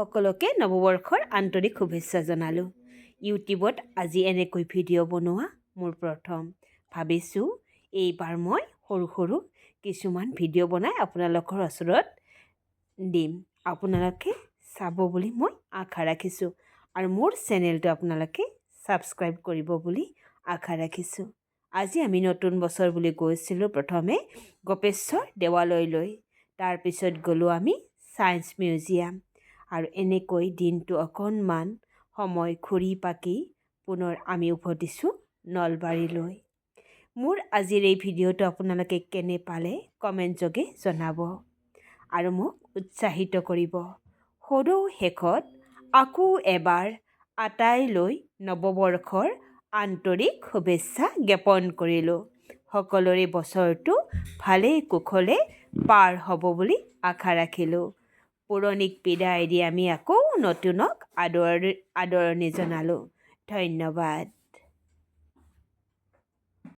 সকলোকে নৱবৰ্ষৰ আন্তৰিক শুভেচ্ছা জনালোঁ। ইউটিউবত আজি এনেকৈ ভিডিঅ' বনোৱা মোৰ প্ৰথম। ভাবিছোঁ এইবাৰ মই সৰু সৰু কিছুমান ভিডিঅ' বনাই আপোনালোকৰ ওচৰত দিম। আপোনালোকে চাব বুলি মই আশা ৰাখিছোঁ আৰু মোৰ চেনেলটো আপোনালোকে ছাবস্ক্ৰাইব কৰিব বুলি আশা ৰাখিছোঁ। আজি আমি নতুন বছৰ বুলি গৈছিলোঁ প্ৰথমে গোপেশ্বৰ দেৱালয়লৈ। তাৰপিছত গ'লোঁ আমি ছায়েন্স মিউজিয়াম আৰু এনেকৈ দিনটো অকণমান সময় ঘূৰি পকি পুনৰ আমি উভতিছোঁ নলবাৰীলৈ। মোৰ আজিৰ এই ভিডিঅ'টো আপোনালোকে কেনে পালে কমেণ্ট যোগে জনাব আৰু মোক উৎসাহিত কৰিব। সদৌ শেষত আকৌ এবাৰ আটাইলৈ নৱবৰ্ষৰ আন্তৰিক শুভেচ্ছা জ্ঞাপন কৰিলোঁ। সকলোৰে বছৰটো ভালে কুশলে পাৰ হ'ব বুলি আশা ৰাখিলোঁ। পুৰণিক বিদায় দি আমি আকৌ নতুনক আদৰণি জনালোঁ। ধন্যবাদ।